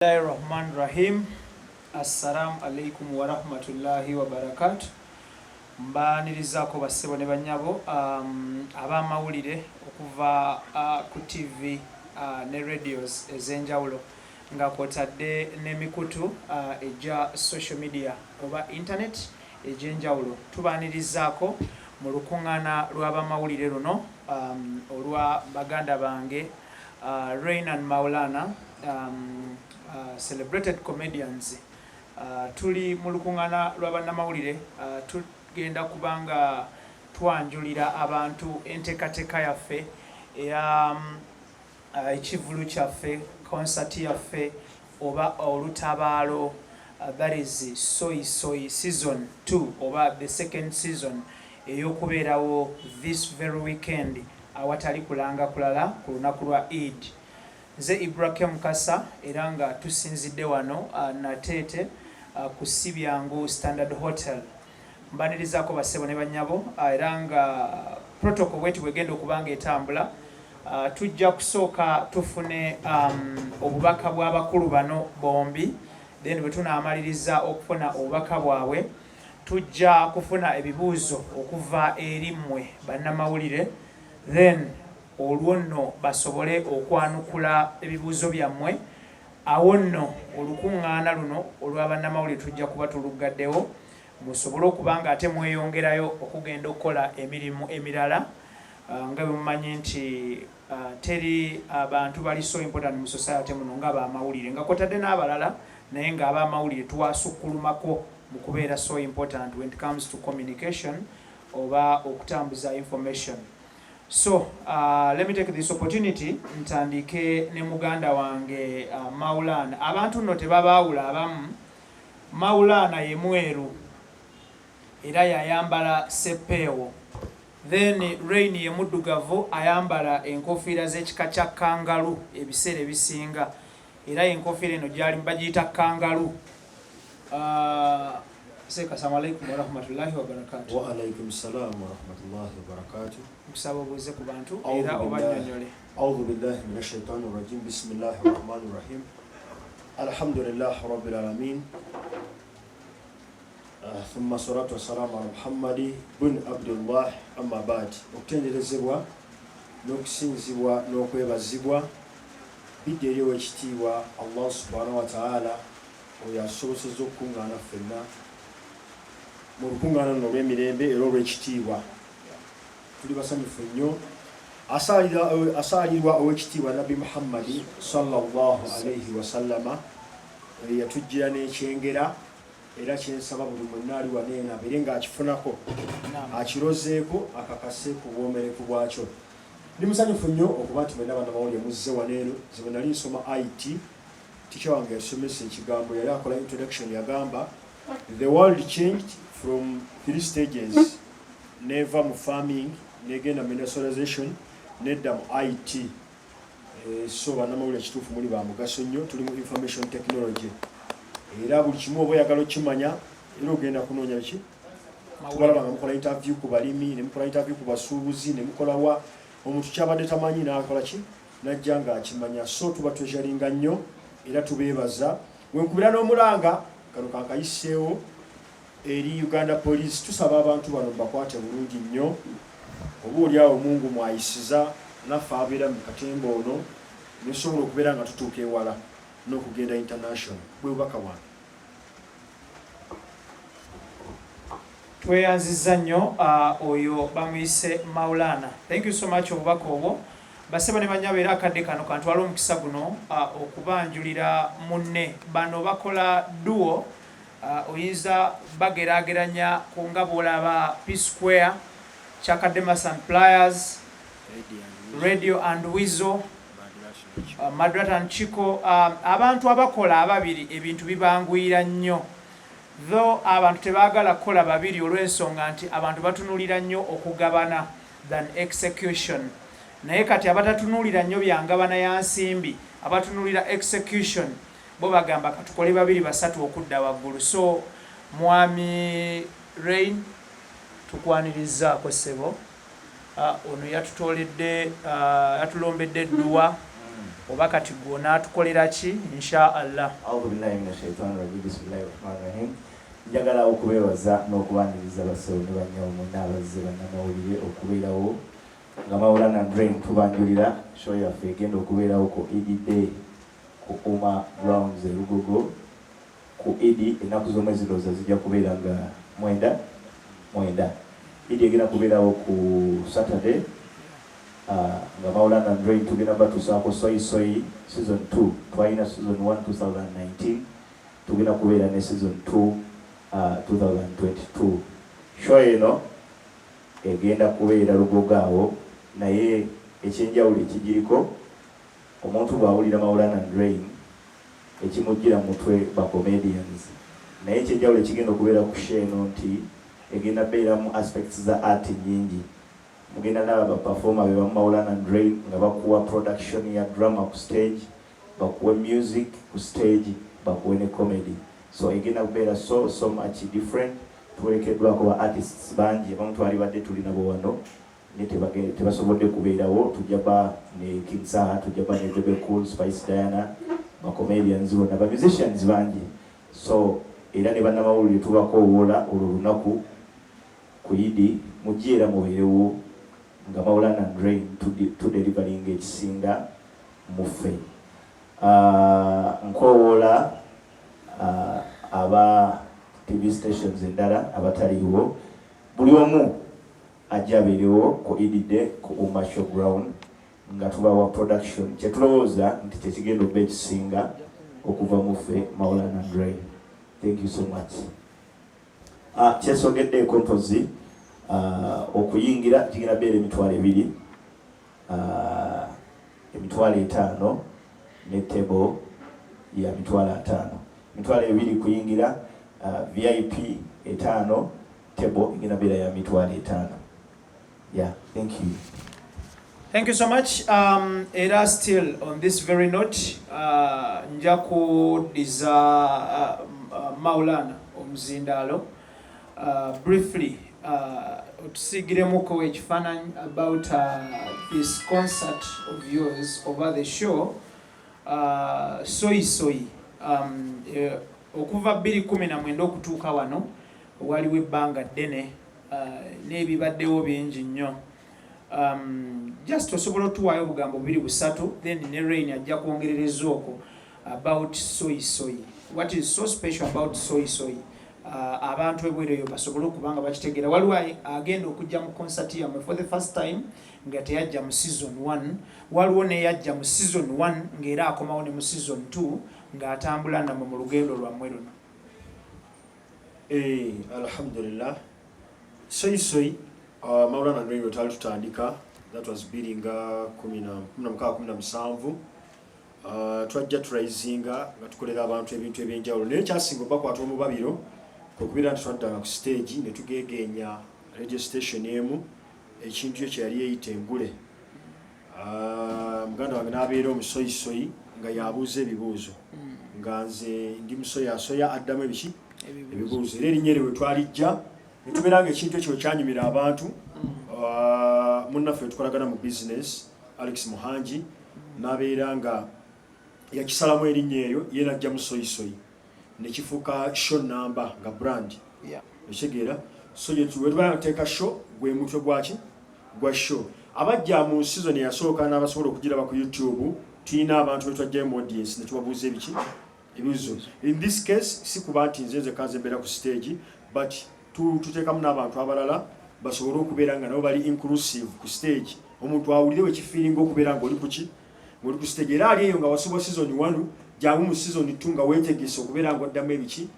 Bismillahi Rahman Rahim. Assalamu alaikum warahmatullahi wabarakatu. Mbaanirizaako bassebo ne bannyabo ab'amawulire okuva ku TV ne radios ez'enjawulo nga kwotadde n'emikutu egya social media oba internet egy'enjawulo. Tubaanirizaako mu lukuŋŋaana lw'abamawulire luno olwa baganda bange Reign and Maulana, celebrated comedians. Tuli mu lukuŋŋaana lwa bannamawulire, tugenda kuba nga twanjulira abantu enteekateeka yaffe eya ekivvulu kyaffe, concert yaffe oba olutabaalo, that is Soyi Soyi season 2 oba the second season ey'okubeerawo this very weekend awatali kulanga kulala ku lunaku lwa Eid. Nze Ibrahim Mukasa era nga tusinzidde wano Nateete ku Sibyangu Standard Hotel. Mbanirizaako bassebo ne bannyabo, era nga protocol bweti bwegenda okuba nga etambula. Tujja kusooka tufune obubaka bw'abakulu bano bombi, then bwe tunaamaliriza okufuna obubaka bwabwe tujja kufuna ebibuuzo okuva eri mmwe bannamawulire, then olwo nno basobole okwanukula ebibuuzo byammwe. Awo nno olukuŋŋaana luno olwa bannamawulire tujja kuba tuluggaddewo musobole okuba nga ate mweyongerayo okugenda okukola emirimu emirala, nga bwe mumanyi nti teri abantu bali so important mu society muno nga bamawulire, nga kwotadde n'abalala, naye nga abamawulire twasukkulumako mu kubeera so important when it comes to communication oba okutambuza information. So let me take this opportunity ntandike ne muganda wange Maulana. Abantu nno tebabaawula abamu. Maulana ye mweru era yayambala seppeewo, then Rain ye muddugavu, ayambala enkofiira z'ekika kya kangalu ebiseera ebisinga, era enkofiira eno gyali bagiyita kangalu. Seeka, assalamu alaikum warahmatullahi wabarakatu. Wa alaikum salam warahmatullahi wabarakatuh. Nkusaba obuuze ku bantu era obannyonnyole. Audhu billahi min ashaitani rajim. Bismillahi rahmani rahim. Alhamdulillahi rabbil alamin. Thumma salatu wassalamu ala Muhammadi bun Abdullah, amma bad. Okutenderezebwa n'okusinzibwa n'okwebazibwa bidde eri ow'ekitiibwa Allah subhanahu wa ta'ala, oyo atusobosezza okukuŋŋaana ffenna mu lukuŋŋaana luno olw'emirembe era olw'ekitiibwa. Tuli basanyufu nnyo. Asaalirwa ow'ekitiibwa Nabbi Muhammadi sallallahu alaihi wasallama, oyo yatujjira n'ekyengera, era kyensaba buli mwenna ali wano eno abeere ng'akifunako, akirozeeko, akakase ku bwomerevu bwakyo. Ndi musanyufu nnyo okuba nti mwenna bannamawulire muzze wano eno. Nze bwe nali nsoma IT, teacher wange yasomesa ekigambo, yali akola introduction, yagamba the world changed from three stages: neva mu farming, negenda mu industrialization, nedda mu IT. So bannamawulire kituufu muli ba mugaso nnyo. Tuli mu information technology, era buli kimu oba oyagala okimanya era ogenda kunoonya biki? Tubalaba nga mukola interview ku balimi, ne mukola interview ku basuubuzi, ne mukola wa omuntu kyabadde tamanyi n'akola ki, najja ng'akimanya. So tuba treasuringa nnyo era tubeebaza. Wenkubira n'omulanga kano kankayiseewo eri Uganda Police, tusaba abantu bano bakwate bulungi nnyo. Oba oli awo Mungu mwayisiza naffe abeera mu katemba ono nesobola okubeera nga tutuuka ewala n'okugenda international. Bwe bubaka bwange. Tweyanzizza nnyo. Oyo bamuyise Maulana. Thank you so much obubaka obwo, basebo ne bannyabo. Era akadde kano kantwala omukisa guno okubanjulira munne. Bano bakola duo, oyinza bageraageranya ku nga bw'olaba P Square, Chakademas and Pliers, Radio and Weasel, Madrat and Chiko. Abantu abakola ababiri ebintu bibanguyira nnyo, though abantu tebaagala kukola babiri olw'ensonga nti abantu batunulira nnyo okugabana than execution. Naye kati abatatunuulira nnyo byangabana ya nsimbi, abatunulira execution, bo bagamba katukole babiri basatu okudda waggulu. So mwami Rain, tukwanirizaako ssebo. Ono yatutoledde, yatulombedde edduwa. Oba kati gwe onaatukolera ki insha Allah? Audhu billahi mina shaitani rajim bismillahi rahmani rahim. Njagala okubeebaza n'okubaniriza bassebo ne bannyabo mwenna abazze bannamawulire okubeerawo nga Maulana Drain tubanjulira show yaffe egenda okubeerawo ku Idi Day ku Uma Grounds e Lugogo ku Idi ennaku z'omwezi ndowooza zijja kubeera nga mwenda mwenda. Idi egenda kubeerawo ku Saturday nga Maulana and Reign tugenda batuusaako Soyi Soyi season 2. Twalina season 1 2019, tugenda kubeera ne season 2 2022. Show eno egenda kubeera Lugogo awo, naye ekyenjawulo ekigiriko, omuntu bw'awulira Maulana and Reign ekimujjira mu mutwe ba comedians, naye ekyenjawulo ekigenda okubeera ku show eno nti egenda beeramu aspects za art nnyingi. Mugenda ndaba ba performer be bamu Maulana and Reign nga bakuwa production ya drama ku stage, bakuwe music ku stage, bakuwe ne comedy. So egenda kubeera so so much different. Tuwerekeddwako ba artists bangi, abamu twalibadde tuli nabo wano naye tebasobodde kubeerawo. Tujja ba ne King Saha, tujja ba ne Bebe Cool, Spice Diana, ba comedians bonna, ba musicians bangi. So era ne bannamawulire tubakoowoola olwo lunaku ku Idi mujje era mubeerewo nga Maulana and Reign tudeliveringa ekisinga muffe. Nkoowoola aba TV stations endala abataliiwo, buli omu ajja abeerewo ku Idi Day ku Uma Show Ground nga tubawa production kyetulowooza nti kyekigenda okuba ekisinga okuva mu ffe Maulana and Reign. Thank you so much. Kyesogeddeeko mpozi okuyingira kigenda beera 20,000, 50,000 ne table ya 50,000. 20,000 kuyingira, VIP 5, table egenda beera ya 50,000. Yeah, thank you. Thank you so much. Era still on this very note, nja kuddiza Maulana omuzindaalo briefly otusiigiremuko ekifaananyi about this concert of yours over the show Soyi Soyi. Okuva 2019 okutuuka wano waliwo ebbanga ddene n'ebibaddewo bingi nnyo. Just osobola otuwaayo obugambo bubiri busatu, then ne Rain ajja kwongerereza okwo about Soyi Soyi. What is so special about Soyi Soyi? Abantu ebweru eyo basobole okuba nga bakitegeera. Waliwo agenda okujja mu concert yammwe for the first time nga teyajja mu season 1, waliwo neyajja mu season 1 ng'era akomawo ne mu season 2 ng'atambula nammwe mu lugendo lwammwe luno. Alhamdulillah. Soyi Soyi, Maulana and Reign twali tutandika, that was bbiri nga 16, 17. Twajja turaisinga nga tukolera abantu ebintu ebyenjawulo, naye kyasinga obakwata omubabiro kwe kubeera nti twaddanga ku stage ne tugeegeenya radio station emu ekintu ekyo yali eyita engule. Muganda wange n'abeera omusoyisoyi nga yabuuza ebibuuzo, nga nze ndi musoyasoya addamu ebiki ebibuuzo. Era erinnya eryo bwe twalijja ne tubeera nga ekintu ekyo kyanyumira abantu. Munnaffe tukolagana mu business, Alex Muhangi, n'abeera nga yakisalamu erinnya eryo, ye najja musoyisoyi nekifuuka show number nga brand. Okitegeera? So wetubeera nga tuteeka show, gwe mutwe gwaki gwa show. Abajja mu season eyasooka n'abasobola okugiraba ku YouTube, tulina abantu betwajjayo mu audience ne tubabuuza ebiki ebibuuzo. In this case si kuba nti nze nzekka nze mbeera ku stage, but tuteekamu n'abantu abalala basobole okubeera nga nabo bali inclusive ku stage, omuntu awulire wekifiiringa okubeera ng'oli kuki ng'oli ku stage. Era ali eyo nga wasubwa season 1, jangu mu season 2 nga weetegese okubeera ng'oddamu ebiki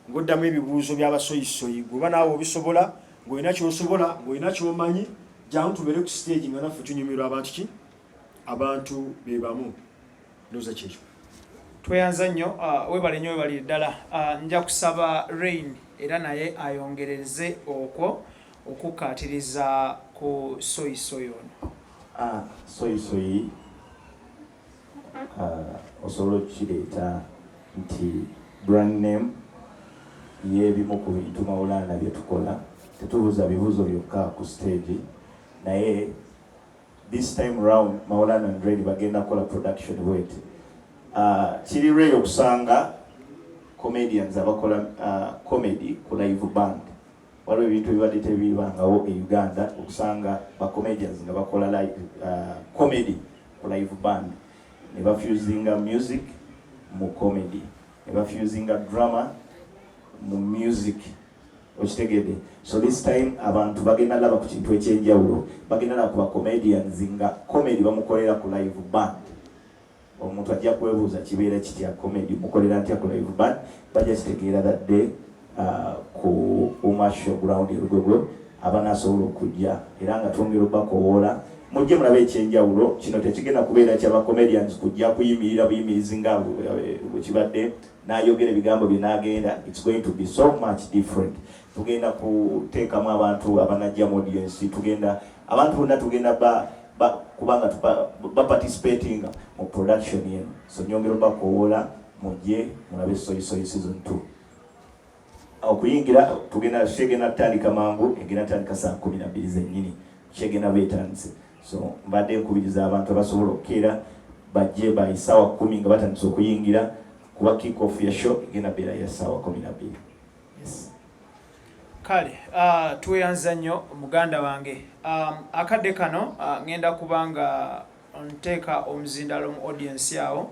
ng'oddamu ebibuuzo by'abasoyisoyi. Gweoba naawe obisobola, ng'olina ky'osobola, ng'olina ky'omanyi, jangu tubeere ku stage nga naffe tunyumirwa abantu ki abantu be bamu. Ndowooza kyekyo. Tweyanza nnyo, webale nnyo, webalire ddala. Nja kusaba Rain era naye ayongereze okwo okukkaatiriza ku Soyi Soyi ono. Soyi Soyi osobola okukireeta nti brand name y'ebimu ku bintu Maulana bye tukola. Tetubuuza bibuuzo byokka ku stage, naye This time round Maulana and Reign bagenda kukola production bweti. Kiri rare okusanga comedians abakola comedy ku live band. Waliwo ebintu ebibadde tebibangawo e Uganda okusanga ba comedians nga bakola live, comedy ku live band, ne bafusinga music mu comedy, ne bafusinga drama mu music, okitegedde? So this time abantu bagenda laba ku kintu ekyenjawulo, bagenda laba ku ba comedians nga comedy bamukolera ku live band. Omuntu ajja kwebuuza kibeera kitya, comedy mukolera ntya ku live band? Bajja kitegeera that day ku Uma Show Ground e Lugogo abanaasobola okujja, era nga twongera obakowoola mujje mulabe ekyenjawulo. Kino tekigenda kubeera kyaba comedians kujja kuyimirira buyimirizi nga bwe kibadde n'ayogera ebigambo bye n'agenda. It's going to be so much different. Tugenda kuteekamu abantu abanajja mu audience, tugenda abantu bonna tugenda ba, ba, kubanga ba participating mu production eno. So nyongera obakowoola mujje mulabe Soyi Soyi season 2. Okuyingira tugenda kyegenda tutandika mangu, egenda tutandika saa 12 zennyini, kyegenda beetandise. So mbadde nkubiriza abantu abasobola okukeera bajje by saawa 10 nga batandise okuyingira, kuba kick off ya show egenda beera ya saawa 12. Yes. Kale tweyanza nnyo muganda wange. Akadde kano ngenda kubanga nteeka omuzindalo mu audience awo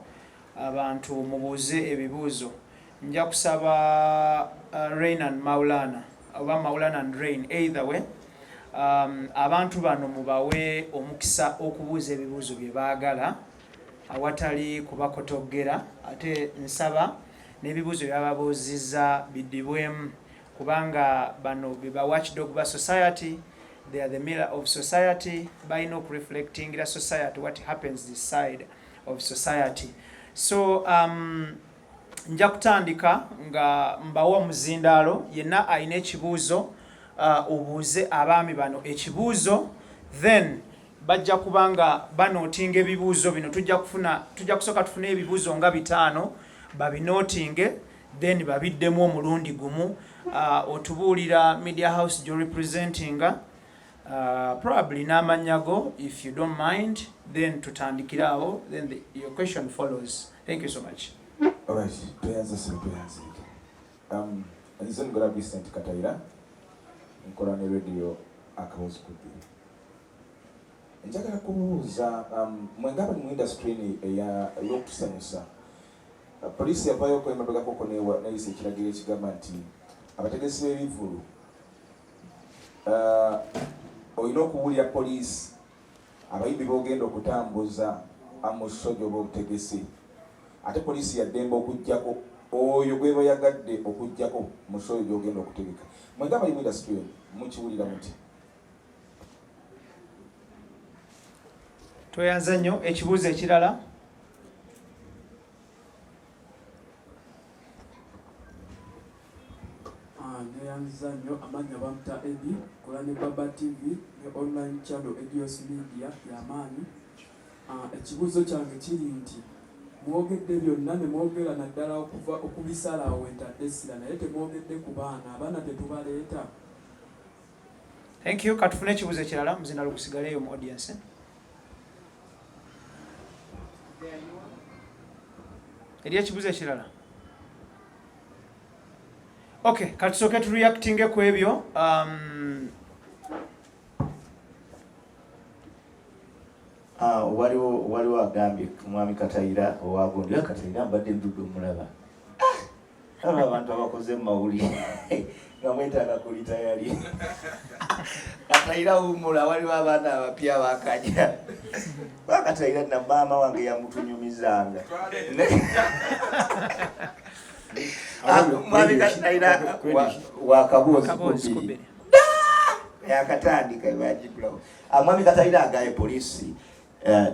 abantu mubuuze ebibuuzo. Nja kusaba Reign and Maulana oba Maulana and Reign, either way, abantu bano mubawe omukisa okubuuza ebibuuzo bye baagala awatali kubakotogera, ate nsaba n'ebibuuzo byababuuzizza biddibwemu, kubanga bano be ba watchdog ba society. They are the mirror of society, balina okureflectingira society, what happens this side of society. So nja kutandika nga mbawa omuzindaalo, yenna alina ekibuuzo obuuze abaami bano ekibuuzo, then bajja kubanga banootinga ebibuuzo bino. Tujja kusooka tufune ebibuuzo nga 5, babinootinge, then babiddemu omulundi gumu. Otubuulira media house gyorepresentinga, probably n'amannya go if you don't mind, then tutandikire awo, then your question follows. Thank you so much. Alright, tweyanze ssebo, tweyanzeeke. Nze Mugola Vincent Katayira, nkola ne radio Akawozi Kubbiri. Njagala kubuuza mwe nga bali mu industry ey'okutusanyusa, poliisi yavaayo okwemabegakoko neyisa ekiragiro ekigamba nti abategesi b'ebivvulu olina okuwulira poliisi abayimbi b'ogenda okutambuza amuso gy'oba otegese, ate poliisi yaddembe okuggyako oyo gweba yagadde okuggyako mu show gy'ogenda okutegeka. Mwe nga bali mu industry eno mukiwulira muti? Tweyanze nnyo. Ekibuuzo ekirala? Neyanziza nnyo. Amannya bamuta Edi, kola ne Baba TV ne online channel Edios Media y'amaanyi. Ekibuuzo kyange kiri nti mwogedde byonna ne mwogera naddala okuva okubisala awo entadde essira, naye temwogedde ku baana. Abaana tetubaleeta? Thank you. Katufune ekibuuzo ekirala, muzindalo gusigaleeyo mu audience. Eri ekibuuzo ekirala? Okay, katusooke tureactinge ku ebyo. Waliwo agambye mwami Katayira owagundi. Era Katayira mbadde ndudde omulaba. Aba abantu abakoze mu mawulire nga mwetaaga kulitayali. Katayira wumula, waliwo abaana abapya bakajja. Bakatayira na maama wange yamutunyumizanga. Mwami Katayira wa Kaboozi Kaboozi Kubiri. Kubiri. Yakatandika bagigulawo. Mwami Katayira agaye poliisi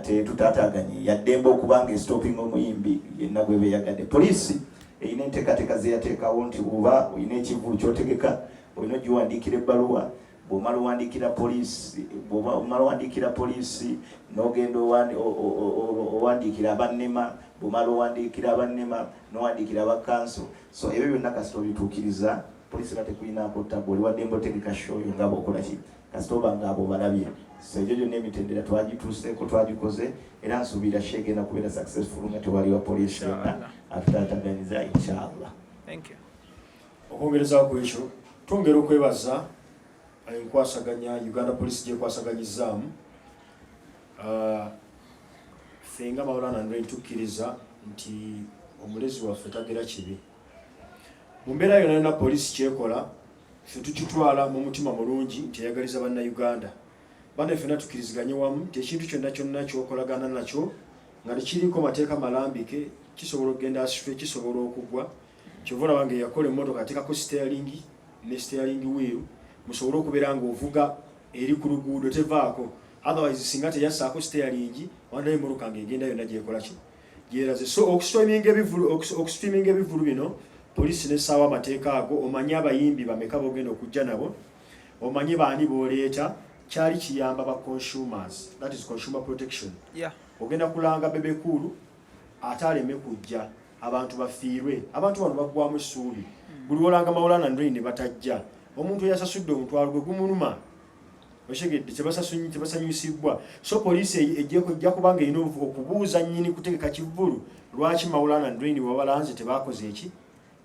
tetutaataganye, yaddembe okuba nga estopinga omuyimbi yenna gwe beeyagadde. Poliisi erina enteekateeka ze yateekawo nti bw'oba olina ekivvulu ky'otegeka olina ogiwandiikira ebbaluwa, bw'omala owandiikira poliisi, bw'oba omala owandiikira poliisi n'ogenda owandiikira abannema, bw'omala owandiikira abannema n'owandiikira aba kanso. So ebyo byonna kasita obituukiriza, Poliisi eba tekulinaako tabu, oli waddembe otegeka show yo nga bw'okola ki, kasita oba nga abo obalabye. So egyo gyonna emitendera twagituuseeko, twagikoze, era nsuubira show egenda kubeera successful nga tewali wa poliisi yonna atutaataganyiza, inshallah. Thank you. Okwongerezaako ku ekyo, twongera okwebaza enkwasaganya Uganda Police gyekwasaganyizaamu. Ffe nga Maulana and Reign tukkiriza nti omulezi waffe tagera kibi. Mu mbeera yonna yonna poliisi kyekola, ffe tukitwala mu mutima mulungi nti eyagaliza Bannayuganda. Banne ffenna tukkiriziganye wamu nti ekintu kyonna kyonna ky'okolagana nakyo nga tekiriiko mateeka malambike kisobola okugenda astray, kisobola okugwa. Kyova olaba nga eyakola emmotoka ateekako steering ne steering wheel musobole okubeera ng'ovuga eri ku luguudo tevaako. Otherwise singa teyassaako steering, wandayo emmotoka ng'egenda yonna gyekola ki gyeraze. So okustreaminga ebivulu bino, poliisi n'essaawo amateeka ago, omanye abayimbi bameka b'ogenda okujja nabo, omanye baani b'oleeta. Kyali kiyamba ba consumers, that is consumer protection. Ogenda kulanga Bebe Cool ate aleme kujja, abantu bafiirwe, abantu bano baggwamu essuubi. Buli wolanga Maulana and Reign ne batajja, omuntu eyasasudde omutwalo gwe gumuluma, okitegedde, tebasanyusibwa. So poliisi ejja kubanga erina okubuuza nnyini kutegeka kivvulu lwaki Maulana and Reign wabalanze tebakoze eki,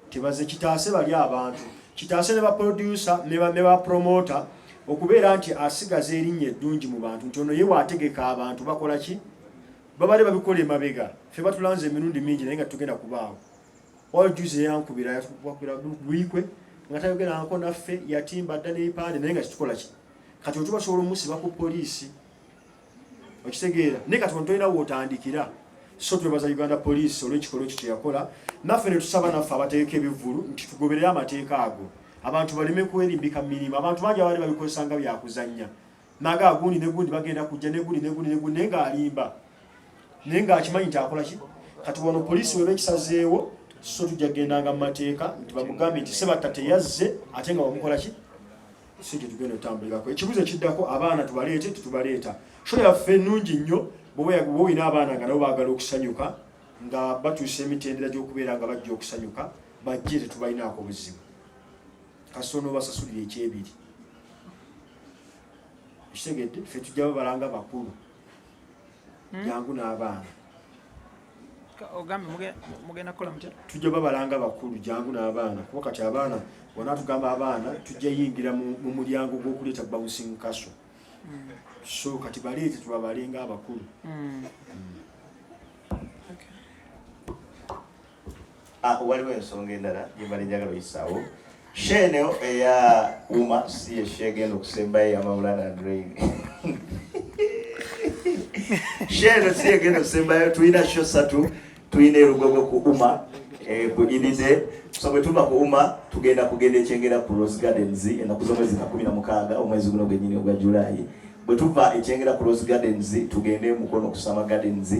tebaze. Kitaase bali abantu, kitaase ne baproducer ne bapromota okubeera nti asigaza erinnya eddungi mu bantu nti ono ye waategeka abantu bakola ki, babadde babikola emabega. Ffe batulanze emirundi mingi naye nga tugenda kubaawo. Waliwo juzi eyankubira, yakubira lwikwe nga tayogeranko naffe, yatimba dda n'ebipande naye nga kitukola ki. Kati otuba tusobola omusiba ku poliisi, okitegeera, naye kati ono tolina wootandikira. So twebaza Uganda Police olw'ekikolwa ekyo kyeyakola, naffe ne tusaba naffe abateeka ebivvulu nti tugoberere amateeka ago, abantu baleme kwerimbika mirimu. Abantu bangi abali babikozesa nga byakuzannya, naga gundi ne gundi bagenda kujja ne gundi ne gundi ne gundi, naye ng'alimba, naye ng'akimanyi nti akola ki. Kati wano poliisi weba ekisazeewo, so tujja kugendanga mu mateeka nti bamugambe nti Sebatta teyazze ate nga wamukola ki, si kye tugenda otambulirako. Ekibuuzo ekiddako, abaana tubaleete tetubaleeta? Show yaffe nnungi nnyo bw'oba olina abaana nga nabo baagala okusanyuka, nga batuusa emitendera gy'okubeera nga bajja okusanyuka, bajje, tetubalinaako buzibu, kasita onoobasasulira ekyebiri, ekitegedde. Ffe tujja babalanga bakulu. Jangu n'abaana. Ogambye mugenda kukola mutya? Tujja babalanga bakulu, jangu n'abaana, kuba kati abaana wanaatugamba abaana tujja yingira mu mulyango gw'okuleeta bouncing castle. So kati baleete tubabale nga abakulu. Ah, waliwo ensonga endala gyembadde njagala oyisaawo. Show eno eya UMA si ye show egenda okusembayo eya Maulana and Reign. Show eno si egenda okusembayo, tulina show ssatu. Tulina erugogo ku UMA, ku Idide. So bwe tuva ku UMA tugenda kugenda ekyengera ku Rose Gardens ennaku z'omwezi nga 16 omwezi guno gwennyini ogwa Julaayi. Bwe tuva ekyengera ku Rose Gardens tugende Mukono ku Summer Gardens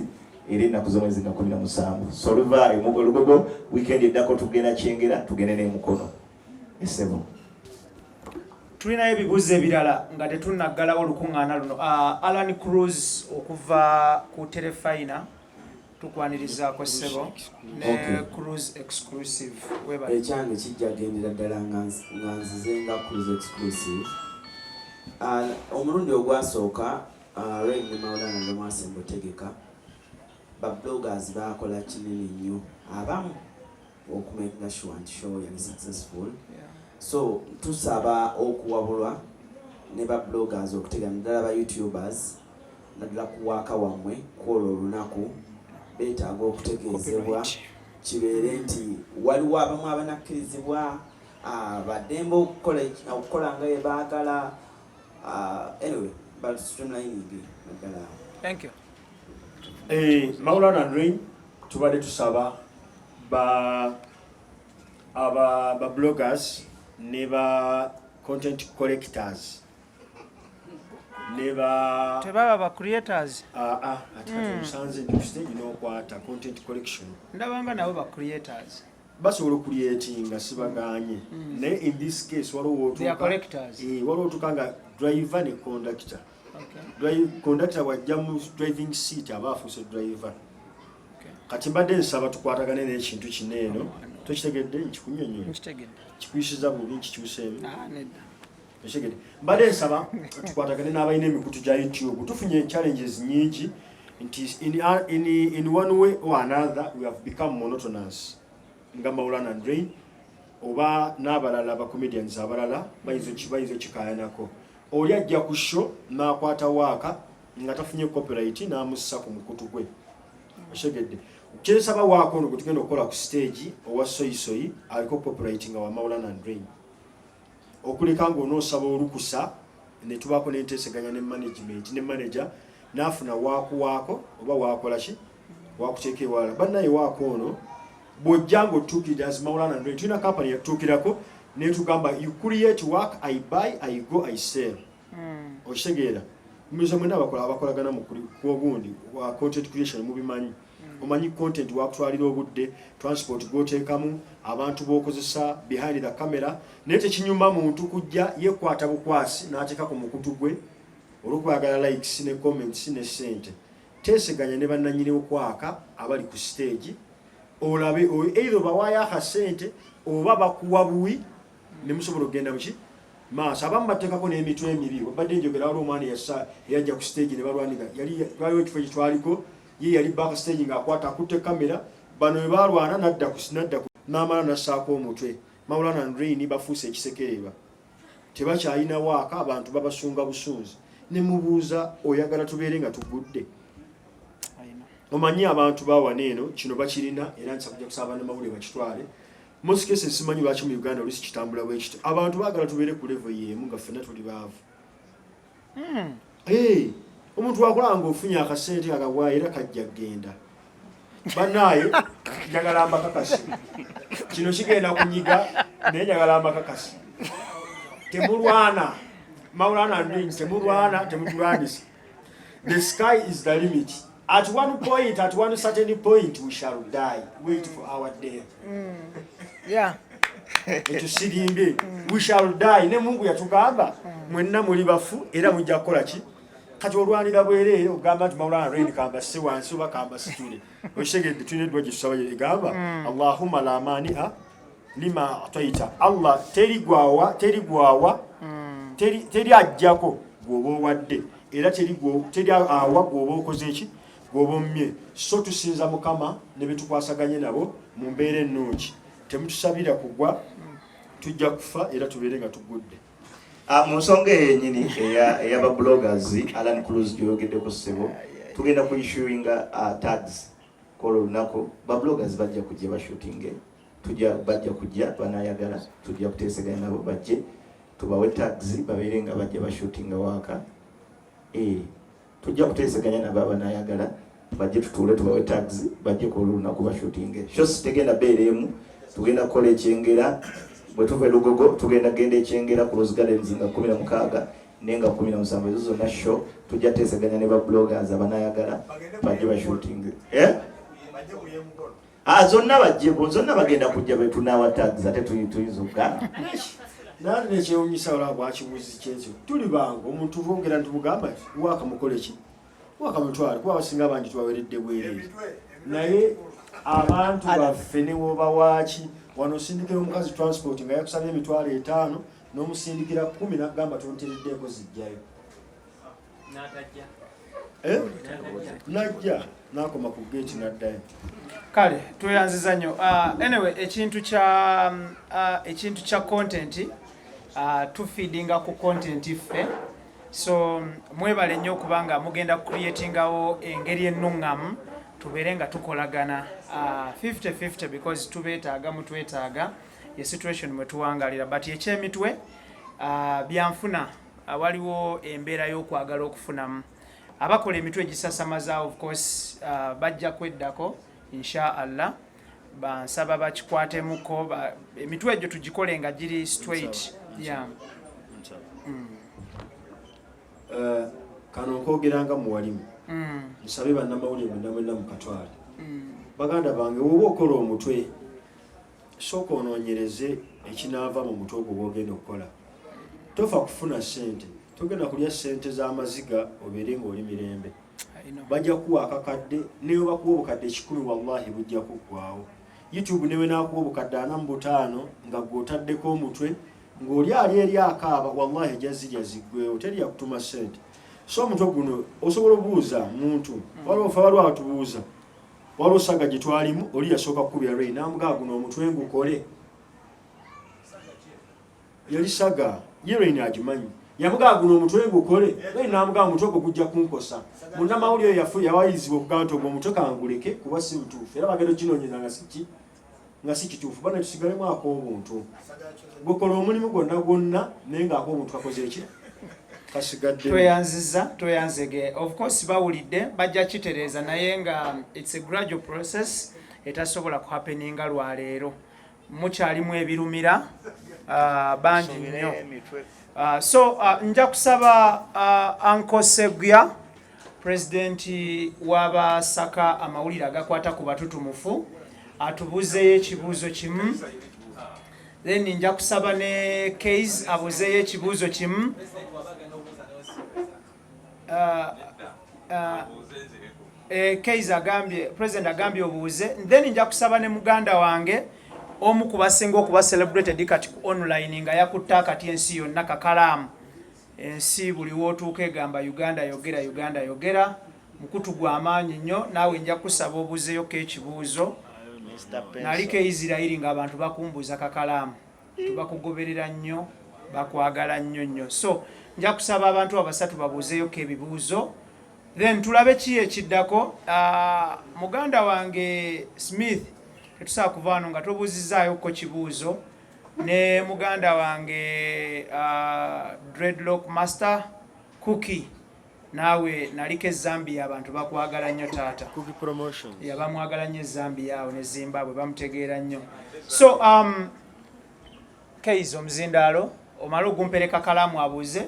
era ennaku z'omwezi nga 17. So oluva Lugogo, weekend eddako tugenda Kyengera, tugende n'emukono esebo. Tulinayo ebibuuzo ebirala nga tetunnaggalawo olukuŋŋaana luno. Alan Cruz okuva ku Terefayina, tukwanirizaako ssebo ne Cruise Exclusive, webale. Ekyange kijja gendera ddala nga nzize nga Cruise Exclusive. Omulundi ogwasooka, Reign ne Maulana lwemwasemba otegeka, ba bloggers bakola kinene nnyo abamu okumakinga sure nti show yali successful. So tusaba okuwabulwa ne ba bloggers okutegana, naddala ba youtubers, naddala ku waaka wammwe kwolwo olunaku beetaaga okutegeezebwa. Copyright. Kibeere nti waliwo abamu abanakkirizibwa, baddembe okukola nga bye baagala. Anyway, but streamlining naddala. Thank you. Maulana and Reign, tubadde tusaba ba aba ba bloggers ne ba content collectors ne ba Tebaba ba creators? Ah, ati kati omusanze ndi ku stage n'okwata content collection. Ndabanga nabo ba creators. Basobola okucreatinga, sibaganye, naye in this case waliwo They are collectors. Waliwo otuuka nga driver ne conductor. Conductor bw'ajja mu driving seat aba afuuse driver. Kati mbadde nsaba tukwatagane n'ekintu kino eno. Tokitegedde? Nkikunyonyola? Nkitegedde. Kikuyisiza bubi nkikyuseemu? Ah, nedda. Okitegedde? Mbadde nsaba tukwatagane n'abalina emikutu gya YouTube. Tufunye challenges nyingi nti in one way or another we have become monotonous nga Maulana and Reign oba n'abalala ba comedians abalala bayinza okikayanako. Oli ajja ku show n'akwata waaka nga tafunye copyright n'amussa ku mukutu gwe. Okitegedde? Kyensaba, waaka ono gwe tugenda okukola ku stage owa soyisoyi aliko copyright nga wa Maulana and Reign, okuleka ng'onoosaba olukusa ne tubaako n'enteeseganya ne management ne manager n'afuna waakuwaako oba waakola ki, wakuteeka ewalala. Bannaye, waako ono bw'ojja ng'otuukirira as Maulana and Reign, tulina company yatutuukirako netugamba, "You create work, I buy, I go, I sell." Okitegeera? Mumizo mwena abakola abakolagana mu kuogundi wa content creation mubimanyi. Omanyi content wakutwalira obudde, transport gwoteekamu, abantu b'okozesa behind the camera, naye tekinyuma muntu kujja yekwata bukwasi n'ateeka ku mukutu gwe olw'okwagala likes ne comments ne sente. Teeseganya ne bannannyini okwaka abali ku stage, olabe either bawaayo akasente oba bakuwa buwi ne musobola okugenda muki maaso. Abamu bateekako n'emitwe emibi. Badde njogera, waliwo omwana eyajja ku stage ne balwanira. Yali waliwo ekifo kyetwaliko, ye yali back stage ng'akwata akutte kamera. Bano bwe balwana nadda n'amala nassaako omutwe. Maulana and Reign bafuuse ekisekererwa, tebakyalina waaka, abantu babasunga busunzi. Ne mubuuza, oyagala tubeere nga tugudde? Omanyi abantu bawana eno kino bakirina, era nsaba kusaba bannamawulire bakitwale. Most cases simanyi lwaki mu Uganda oluusi kitambula bwe kityo. Abantu baagala tubeere ku level y'emu nga ffenna tuli baavu. Hey, omuntu wakulaba ng'ofunye akasente akagwa era kajja kgenda. Bannaaye, njagala mbakakasi, kino kigenda kunyiga, naye njagala mbakakasi, temulwana. Maulana, ndi temulwana, temutulwanisa. The sky is the limit. At one point, at one certain point, we shall die. Wait for our day. Ekyo sirimbye, we shall die. Ne Mungu yatugamba, mwenna muli bafu era mujja kukola ki? Kati olwanira bwereere ogamba nti Maulana Reign kambase wansi oba kambasitule. Okitegedde? Tulina eddwa gyetusaba egamba, "Allahumma la mania lima ataita." Allah, teri gwawa, teri gwawa, teri ajjako gwoba owadde, era teri awa gwoba okoze eki, gwoba ommye. So tusinza Mukama ne betukwasaganye nabo mu mbeera ennungi. Temutusabira kugwa, tujja kufa era tubeere nga tugudde. Ah, mu nsonga eyo yennyini ey'aba bloggers, Alan Cruz gyoyogeddeko ssebo, tugenda ku issuinga tags kola olunaku ba bloggers bajja kujja bashootinge. Tujja, bajja kujja banayagala, tujja kuteeseganya nabo bajje tubawe tags babeere nga bajja bashootinga waaka. Eh, tujja kuteeseganya nabo abanayagala bajje tutuule tubawe tags bajje ku olunaku bashootinge. Shows tegenda beera emu, tugenda kukola ekyengera. Bwe tuva e Lugogo tugenda genda ekyengera ku Rose Gardens nga 16 naye nga 17. Ezo zonna show tujja teeseganya ne ba bloggers abanayagala bajje bashootinge, eh? Ah, zonna bajje, zonna bagenda kujja betunawa tags ate tuyinza okugaana. Naye nekyewunyisa, olaba bwakibuuzi kyekyo, tuli bangu omuntu bwogera nti mugamba waaka mukole ki, waaka mutwale, kuba abasinga bangi tubaweredde bwereere. Naye abantu baffe ne woba waaki wano, osindikira omukazi transport nga yakusabye 50,000 n'omusindikira 10, nagamba tontereddeeko, zijjayo. Eh? Najja nakoma ku geeti naddayo. Kale tweyanziza nnyo. Anyway, ekintu kya content, tufeedinga ku content ffe. So mwebale nnyo okubanga mugenda creatingawo engeri ennuŋŋamu tubeere nga tukolagana 50-50 because tubeetaaga, mutwetaaga, ye situation mwe tuwangalira. But ekyemitwe, byanfuna, waliwo embeera y'okwagala okufunamu. Abakola emitwe egisasamaza, of course, bajja kweddako insha Allah. Bansaba bakikwatemuko emitwe egyo tugikole nga giri straight, yeah. Kano nkwogera nga muwalimu. Nsabe bannamawulire mwenna mwenna mukatwale. Baganda bange, woba okola omutwe, sooka onoonyereze ekinaava mu mutwe ogwo gwogenda okukola. Tofa kufuna ssente, togenda kulya ssente z'amaziga obeere ng'oli mirembe. I know. Bajja kuwa akakadde, newe bakuwa obukadde 100, wallahi bujja kuggwawo. YouTube ne bw'enaakuwa obukadde 45 nga ggwe otaddeko omutwe ng'oli ali eri akaaba, wallahi ejja zirya ziggwewo, teri yakutuma ssente. So omutwe guno osobola obuuza muntu, waliwo fe waliwo atubuuza, waliwo saga gye twalimu, oli yasooka kukubira Ray n'amugaa guno omutwe ngukole. Yali saga ye Ray agimanyi, yamugaa guno omutwe ngukole. Ray n'amugaa omutwe gwo gujja kunkosa. Munnamawulire oyo yafu yawayirizibwa okugamba nti ogwo omutwe kanguleke kuba si mutuufu, era bagenda okinoonyeza nga si nga si kituufu. Bana tusigalemu ak'obuntu, gwekola omulimu gwonna gwonna naye ng'ak'obuntu kakoze eki kasigadde. Tweyanziza, tweyanzege. Of course bawulidde, bajja kitereeza, naye nga it's a gradual process etasobola kuhappeninga lwaleero. Mukyalimu ebirumira bangi nnyo. So nja kusaba Uncle Seguya, pulezidenti w'abasaka amawulire agakwata ku batutumufu, atubuuzeeyo ekibuuzo kimu, then nja kusaba ne Case abuuzeeyo ekibuuzo kimu. Case agambye, president agambye obuuze, then nja kusaba ne muganda wange omu ku basinga okuba celebrated kati ku online nga yakutte akati ensi yonna kakalaamu ensi buli wootuuka egamba Uganda yogera, Uganda yogera, mukutu gw'amaanyi nnyo. Naawe nja kusaba obuuzeeyoko ekibuuzo. Naliko e Isirairi ng'abantu bakumbuuza kakalaamu, tubakugoberera nnyo, bakwagala nnyo nnyo. So nja kusaba abantu abasatu babuuzeeyoko ebibuuzo, then tulabe ki ekiddako. Muganda wange Smith, tetusobola kuva wano nga tobuuzizaayokko kibuuzo, ne muganda wange Dreadlock Master Cookie, naawe naliko e Zambia, abantu bakwagala nnyo taata. Cookie Promotions. Ya, bamwagala nnyo e Zambia awo ne Zimbabwe, bamutegeera nnyo. So Case, omuzindaalo omale ogumpereka kalaamu abuuze.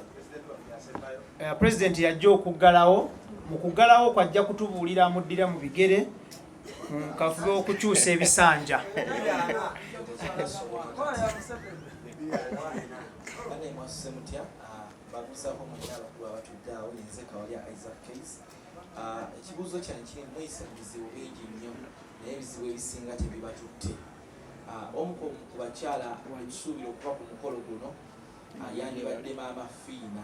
President yajja okuggalawo. Mu kuggalawo kwajja kutubuulira amuddira mu bigere mu kafube okukyusa ebisanja. Bane, mwasuse mutya? Babuuzaako mwenna abakulu abatudde awo. Yenze Kawalya Isaac Case. Ekibuuzo kyange kiri, muyise mu bizibu bingi nnyo, naye ebizibu ebisinga tebibatutte. Omu ku bakyala etusuubira okuba ku mukolo guno yandibadde Maama Fiina,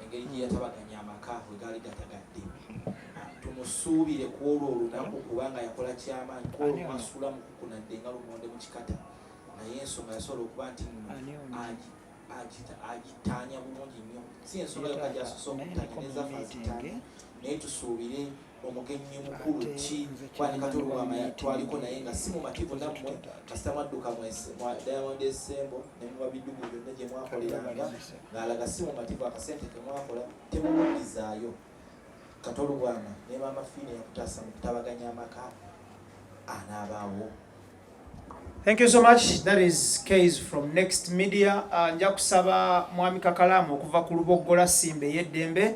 engeri gye yatabaganya amaka bwe gaali gatagadde. Tumusuubire ku olwo olunaku, kubanga yakola kyamaanyi ku olwo mwasuula mukukunadde nga lumonde mu kikata, naye ensonga yasobola okuba nti nno agitaanya bulungi nnyo. Si ensonga yokka gyasoose okutaanya, nezaffe azitaanya, naye tusuubire omugenyi mukulu ki, kwani Katolubwama twaliko naye nga si mumativu nammwe. Kasita mwadduka mwa Diamond Esembo ne muba bidugu byonna gye mwakoleranga, ng'alaga si mumativu, akasente ke mwakola temumuddizaayo. Katolubwama ne Maama Fiina yakutaasa mu kutabaganya amaka, anaabaawo? Thank you so much. That is Case from Next Media. Nja kusaba Mwami Kakalamu okuva ku Luboggola Simba ey'eddembe,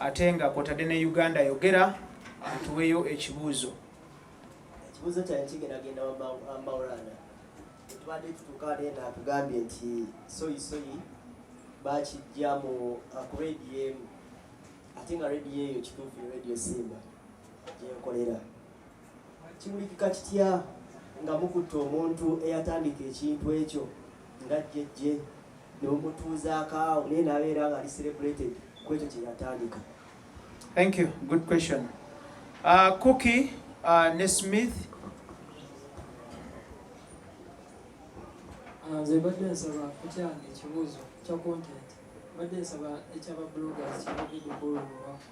ate nga kwotadde ne Uganda yogera, atuweeyo ekibuuzo. Ekibuuzo kyange kigendagenda wa Maulana. Tubadde tutuuka ate nga atugambye nti soyi soyi bakijja mu ku rediyo emu, ate nga rediyo eyo kituufu Radio Simba gyenkolera. Kiwulikika kitya nga mukutte omuntu eyatandika ekintu ekyo nga jjejje ne mumutuuzaako awo, naye n'abeera nga ali celebrated ku ekyo kye yatandika? Thank you. Good question. Cookie ne Smith. Nze mbadde nsaba kukyange ekibuuzo kya content. Mbadde nsaba ekyaba bloggers kyebagenda okwolwo olunaku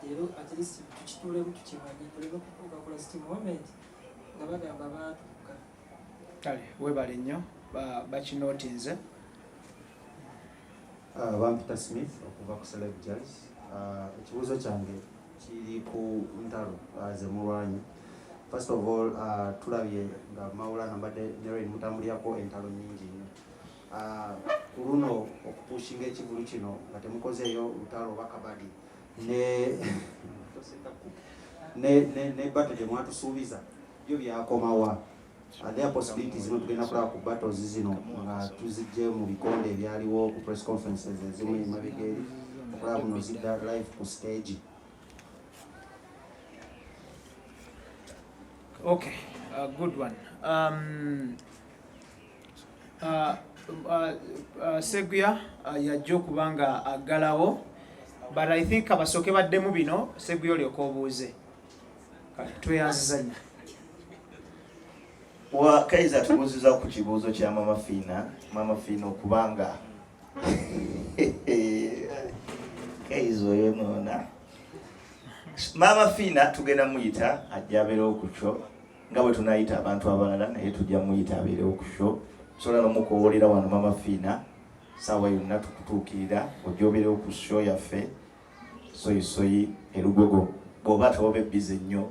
leero, at least tukituulemu tukimanye, tuleme kutuuka ku last moment nga bagamba baatuuka. Kale, webale nnyo, bakinootinze. Bampita Smith okuva ku Celeb Jazz. Ekibuuzo kyange kiri ku ntalo ze mulwanyi. First of all, tulabye nga Maulana mbadde ne Rain mutambulirako entalo nnyingi nnyo. Ku luno okupushinga ekivulu kino nga temukozeeyo lutalo oba kabadi ne battle gye mwatusuubiza byo byakomawa? Are there possibilities zino tugenda kulaba ku battles zino nga tuzijje mu bikonde ebyaliwo ku press conferences ezimu emabega eri, okulaba buno zidda live ku stage? Okay. Good one. Seguya yajja okuba nga aggalawo, but I think abasooke baddemu bino. Seguya, olyoka obuuze. Kale tweyanziza nnyo. Wa Kaiza tubuuziza ku kibuuzo kya Mama Fiina. Mama Fiina okubanga Kaiza oyonoona Mama Fiina, tugenda muyita ajja abeerewo ku show nga bwe tunayita abantu abalala, naye tujja muyita abeerewo ku show. Sobola nomukowoolera wano. Mama Fiina, saawa yonna tukutuukirira ojja obeerewo ku show yaffe Soyisoyi erugogo bw'oba tobe busy nnyo.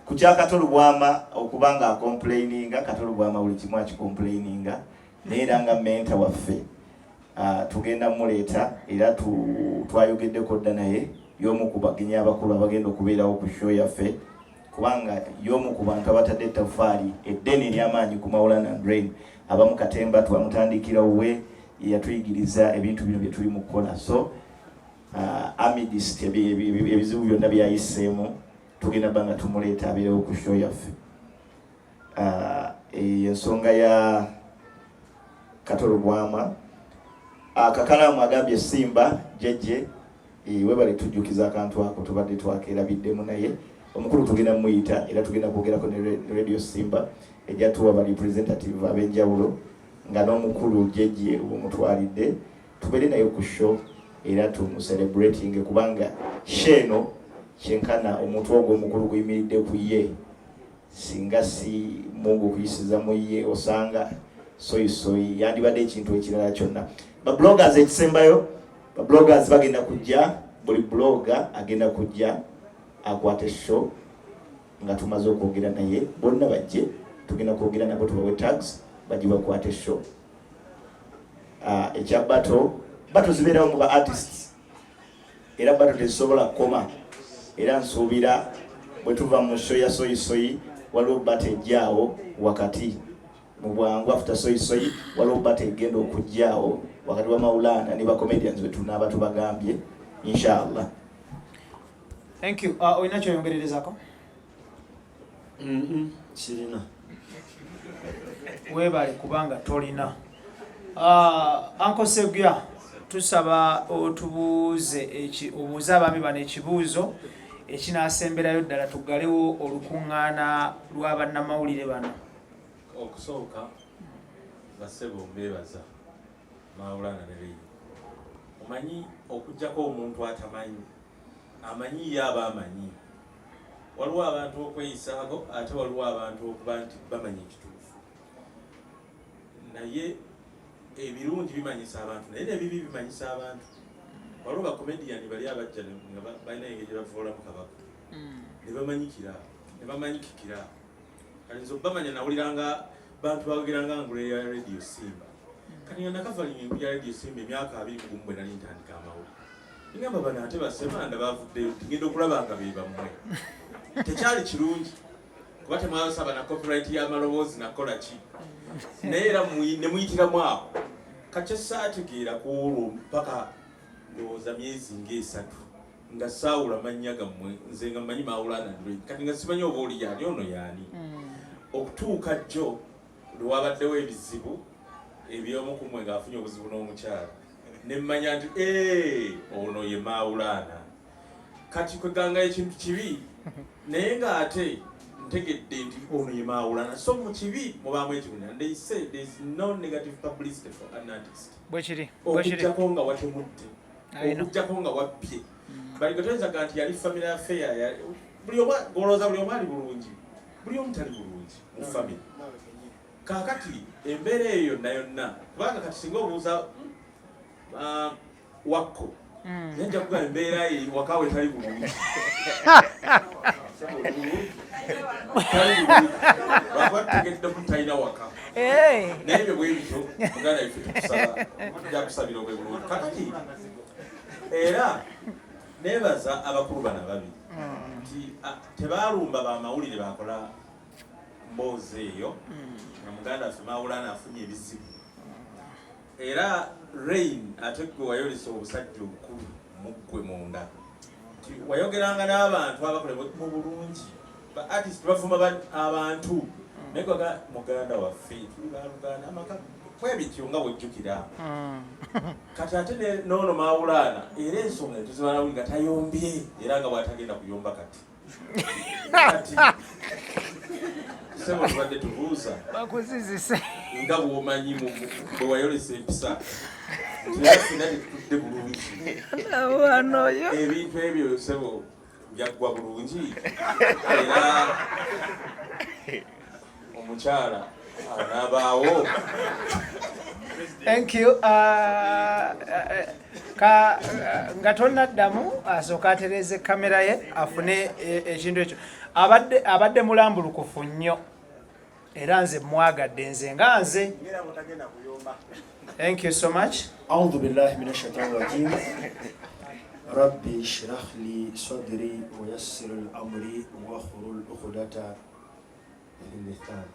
Ku kya Kato Lubwama okuba nga acomplaininga, Kato Lubwama buli kimu akicomplaininga, naye era nga mentor waffe tugenda muleeta era twayogeddeko dda naye, y'omu ku bagenyi abakulu abagenda okubeerawo ku show yaffe, kubanga y'omu ku bantu abatadde ettaffaali eddene ery'amaanyi ku Maulana and Reign. Abamu katemba twamutandikira we, yatuyigiriza ebintu bino bye tuli mu kukola. So amidst ebizibu byonna byayiseemu, tugenda bba nga tumuleeta abeerewo ku show yaffe. Eyo ensonga ya Kato Lubwama. Kakalaamu agambye Simba jejje, webale tujjukiza akantu ako tubadde twakerabiddemu, naye omukulu tugenda muyita era tugenda kwogerako ne Radio Simba ejja tuwa ba representative ab'enjawulo nga n'omukulu jejje omutwalidde tubeere naye ku show era tumucelebrating, kubanga show eno kyenkana omuntu ogwo omukulu guyimiridde ku ye. Singa si Mungu kuyisiza mu ye, osanga soyisoyi yandibadde ekintu ekirala kyonna. Babloggers, ekisembayo, babloggers bagenda kujja, buli blogger agenda kujja akwate show nga tumaze okwogera naye. Bonna bajje, tugenda kwogera nabo tubawe tags bajje bakwate show. Ekya battle, battle zibeerawo mu ba artists era battle tezisobola kukoma, era nsuubira bwe tuva mu show ya soyisoyi waliwo battle ejjaawo wakati mu bwangu. After soyisoyi waliwo battle egenda okujjaawo wakati wa Maulana ne bacomedians betunaaba tubagambye, inshallah. Thank you. Olina kyoyongererezako? Sirina. Weebale kubanga tolina. Uncle Seguya, tusaba otubuuze obuuze abaami bano ekibuuzo ekinaasemberayo ddala tuggalewo olukuŋŋaana lwa bannamawulire bano. Okusooka, bassebo, mbeebaza Maulana ne Reign. Omanyi, okugjako omuntu atamanyi, amanyi ye aba amanyi. Waliwo abantu okweyisaako, ate waliwo abantu okuba nti bamanyi ekituufu. Naye ebirungi bimanyisa abantu, naye nebibi bimanyisa abantu. Waliwo bacomedian bali abajja nga balina engeri gye bavuulamu kabaka ne bamanyikira ne bamanyikikira. Kati nze obamanya nawuliranga bantu bawogeranga ngula ya Radio Simba. Kati nga nakavalinga engulu ya Radio Simba emyaka 21 bwe nali ntandika amawulire, ngamba bano ate basemanda bavuddeyo, ngenda okulaba nga be bammwe. Tekyali kirungi kuba temwasaba na copyright y'amaloboozi nakola ki, naye era ne muyitiramu awo. Kati saategeera ku olwo mpaka ndowooza myezi ng'esatu nga saawula mannya gammwe. Nze nga mmanyi Maulana, kati nga simanyi oba oli yaani, ono yaani, okutuuka jjo lwewabaddewo ebizibu eby'omu ku mmwe ng'afunye obuzibu n'omukyala, ne mmanya nti, "Eh, ono ye Maulana." Kati kweganga ekintu kibi, naye ng'ate ntegedde nti ono ye Maulana. So mu kibi mubaamu ekirungi, and they say there is no negative publicity for an artist. Bwekiri, bwekiri. Okuggyako nga watemudde, I know. okuggyako nga wabbye. Balinga toyinzaga nti yali family affair buli omu golowooza buli omu ali bulungi, buli omu tali bulungi mu family. Kaakati embeera eyo yonna yonna, kubanga kati singa obuuza wakko, naye nja kugamba embeera ye wakawe tali bulungi, tali bulungi, lwakuba tutegeddemu talina waka. Naye ebyo bwe bityo, muganda ife tukusaba, tujja kusabira obwe bulungi. Kakati era nebaza abakulu bano ababiri nti tebaalumba bamawulire bakola mboozi eyo nga muganda waffe Maulana afunye ebizibu. Era Reign, ate gwe wayolesa obusajja obukulu muggwe munda, nti wayogeranga n'abantu abakola mu bulungi. Ba artist bavuma abantu naye kwaga muganda waffe, tuli baluganda, amaka kwebityo nga bwojjukira. Kati ate noono Maulana, era ensonga netuzibala nga tayombye, era nga bwatagenda kuyomba. Kati sebo, tubadde tubuuza bakuzizise nga bwomanyi bwe wayolesa empisa nti era ffenna tetutudde bulungi. Wanoyo. Ebintu ebyo, sebo, byaggwa bulungi, era omukyala anaabaawo? Thank you. Ka nga tonnaddamu, asooka atereeze kamera ye afune ekintu ekyo. Abadde mulambulukufu nnyo, era nze mwagadde, nze nga nze. Thank you so much. أعوذ بالله من الشيطان الرجيم. ربي اشرح لي صدري ويسر أمري واحلل عقدة من لساني.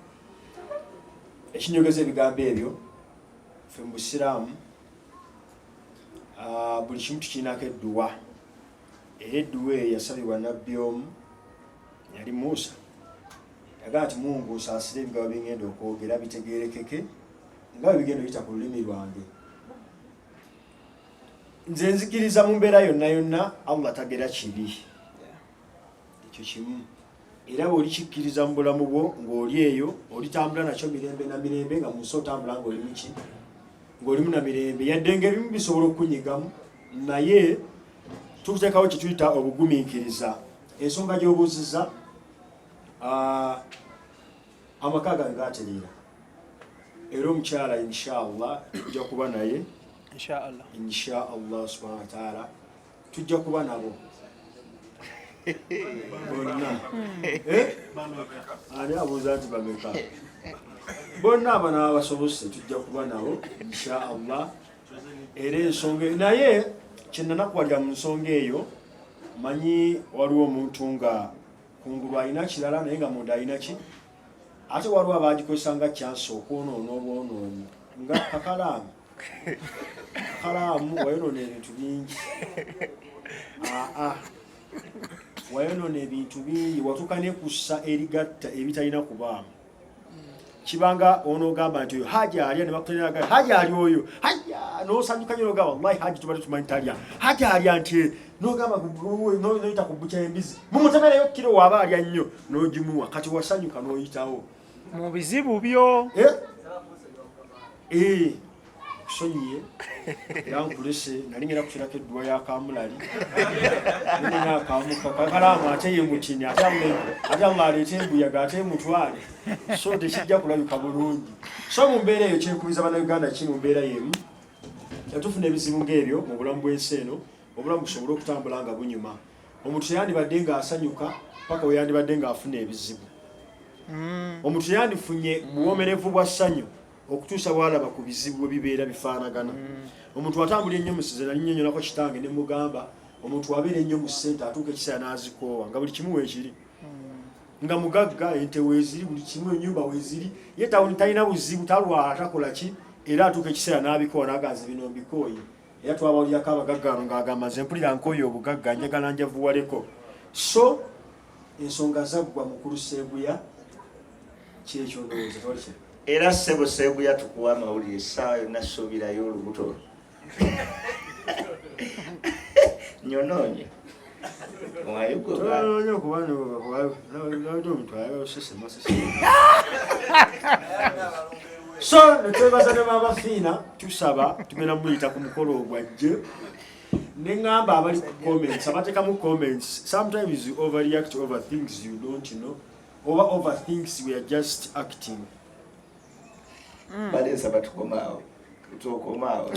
Ekinyogeza ebigambo ebyo, ffe mu busiraamu buli kimu tukirinako edduwa, era edduwa eyo yasabibwa nabbi omu, yali Musa. Yagamba nti, "Mungu, nsaasire ebigambo byengenda okwogera bitegerekeke nga bwe bigenda oyita ku lulimi lwange." Nze nzikiriza mu mbeera yonna yonna Allah tagera kibi, ekyo kimu. Era bw'olikikkiriza mu bulamu bwo ng'oli eyo, olitambula nakyo mirembe na mirembe, nga mu nsi otambula ng'oli muki, ng'olimu na mirembe, yadde ng'ebimu bisobola okukunyigamu, naye tukuteekawo kye tuyita obugumiikiriza. Ensonga gy'obuuziza, amaka gange gatereera, era omukyala inshallah tujja kuba naye. Inshallah. Insha Allah subhanahu wa taala tujja kuba nabo bonna. Eh? Ani abuuza nti bameka? Bonna abanaaba basobose tujja kuba nabo insha Allah. Era ensonga naye kyenanakuwalira mu nsonga eyo, manyi waliwo omuntu nga kungulu alina kirala naye nga munda alina ki, ate waliwo abagikozesa nga chance okwonoona obwonoonyi, nga kakalaamu. Kakalaamu wayonoona ebintu bingi. Aa, wayonoona ebintu bingi, watuuka nekussa erigatta ebitalina kubaamu. Kibanga onoogamba nti oyo haji alya, ne bakuteraga haji ali oyo haya, nosanyuka nyo, nogamba wallahi haji tubadde tumanyi talya, haji alya nti nogamba noyita ku bukya embizi mumutemereyo kiro waaba alya nnyo, n'ogimuwa. Kati wasanyuka n'oyitawo mu bizibu byo. Eh? Eh, kusonyiye era nkulese. Nali ngenda kuterako edduwa ya kamulali nina akamuka kakalaamu, ate ye mutini, ate Allah aleete embuyaga ate emutwale, so tekijja kulabika bulungi. So mu mbeera eyo, kyenkubiza Bannayuganda ki, mu mbeera yemu tetufuna ebizibu ng'ebyo mu bulamu bw'ensi eno, obulamu busobole okutambula nga bunyuma. Omuntu teyandibadde ng'asanyuka paka we yandibadde ng'afuna ebizibu. Omuntu teyandifunye buwomerevu bwa ssanyu okutuusa bwalaba ku bizibu bwe bibeera bifaanagana. Omuntu atambula ennyo musize, nali nnyonnyolako kitange ne mugamba, omuntu abeera ennyo mu ssente atuuka ekiseera n'azikoowa, nga buli kimu weekiri, nga mugagga, ente weeziri, buli kimu, ennyumba weeziri, ye talina buzibu, talwala, takola ki, era atuuka ekiseera n'abikoowa, n'aganza bino mbikooye. Era twabawulirako abagagga bano ng'agamba, "Nze mpulira nkooye obugagga, njagala njavuwaleko." So ensonga zaggwa, mukulu Seeguya, kyekyo ndowooza tewali kye. Era ssebo Seeguya, tukuwa amawulire, essaawa yonna suubirayo olubuto nyonoonye. Tonoonya okuba omuntu ayagala osesema sesema. So netwebaza ne Maama Fiina, tusaba tugenda muyita ku mukolo ogwajje. Neŋŋamba abali ku comments, abateekamu comments, sometimes you overreact over things you don't know, oba over things we are just acting. Bale nsaba tukomaawo, tukomaawo.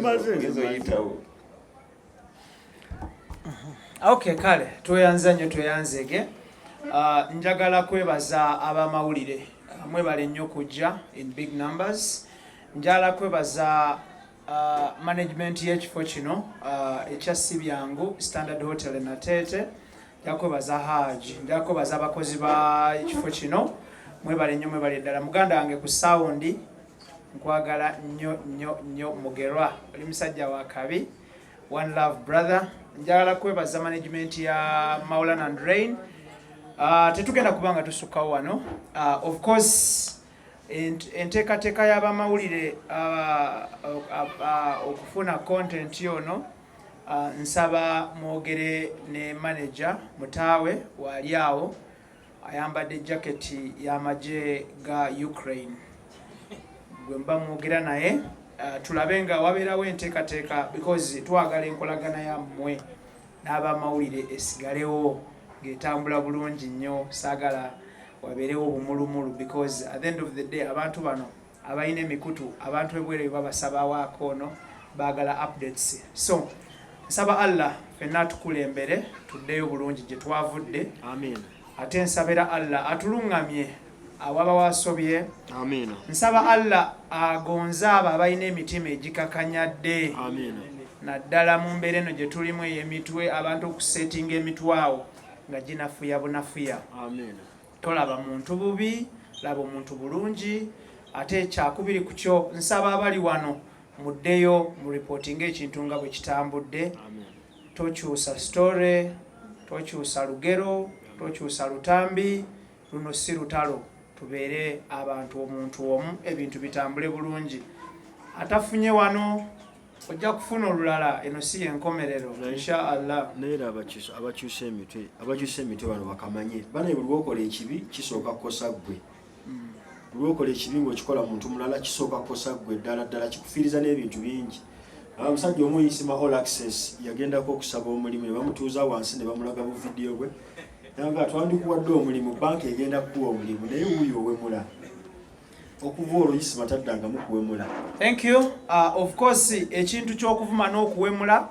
Maze. Oyinza oyitawo. Okay, kale tweyanza nnyo, tweyanzege. Njagala kwebaza abamawulire. Mwebale nnyo kujja in big numbers. Njagala kwebaza management y'ekifo kino ekya Sibyangu Standard Hotel e Nateete. Njagala kwebaza Haji, njagala kwebaza abakozi ba ekifo kino. Mwebale nnyo, mwebale ddala. Muganda wange ku sound, nkwagala nnyo nnyo nnyo. Mugerwa, oli musajja wa kabi. One love, brother. Njagala kwebaza management ya Maulana and Rain. Tetugenda kuba nga tusukkawo wano. Of course enteekateeka y'abamawulire okufuna content yono, nsaba mwogere ne manager Mutaawe waali awo ayambadde jaketi y'amagye ga Ukraine gwe mba mwogera naye, tulabe nga wabeerawo enteekateeka because twagala enkolagana yammwe n'abamawulire esigalewo ng'etambula bulungi nnyo. Saagala wabeerewo obumulumulu because at the end of the day abantu bano abalina emikutu, abantu ebweru bye babasabawaako ono baagala updates. So nsaba Allah ffenna atukulembere tuddeyo bulungi gye twavudde. Amin. Ate nsabira Allah atuluŋŋamye awaba wasobye. Amina. Nsaba Allah agonze abo abalina emitima egikakanyadde. Amina. Naddala mu mbeera eno gye tulimu ey'emitwe, abantu okusetinga emitwe awo nga ginafuya bunafuya. Amina. Tolaba muntu bubi, laba omuntu bulungi. Ate kyakubiri ku kyo, nsaba abali wano muddeyo mu reportinga ekintu nga bwe kitambudde. Tokyusa story, tokyusa lugero, tokyusa lutambi. Luno si lutalo, tubeere abantu omuntu omu, ebintu bitambule bulungi. Atafunye wano ojja kufuna olulala, eno si yenkomerero, insha Allah. Naye era abakyusa emitwe bano bakamanye banaye, buli lwokola ekibi kisooka kukosa ggwe. Buli lwokola ekibi ng'okikola muntu mulala kisooka kukosa ggwe. Ddala ddala kikufiiriza n'ebintu bingi. Omusajja omu Isima All Access yagendako okusaba omulimu ne bamutuuza wansi ne bamulaga bu vidiyo bwe, nanga twandikuwadde omulimu, banka egenda kukuwa omulimu, naye wuuyo owemula. Okuva olwo Isima taddangamu kuwemula. Thank you. Of course ekintu ky'okuvuma n'okuwemula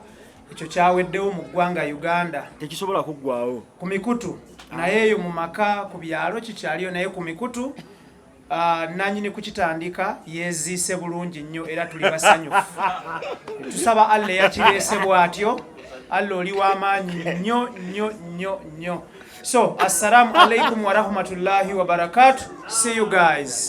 ekyo kyaweddewo mu ggwanga Uganda. Tekisobola kuggwawo. Ku mikutu, naye eyo mu maka ku byalo kikyaliyo, naye ku mikutu nanyini kukitandika yeziise bulungi nnyo era tuli basanyufu. Tusaba Allah eyakireese bw'atyo. Allah oli w'amaanyi nnyo nnyo nnyo nnyo. So assalamu alaikum warahmatullahi wabarakatu. See you guys.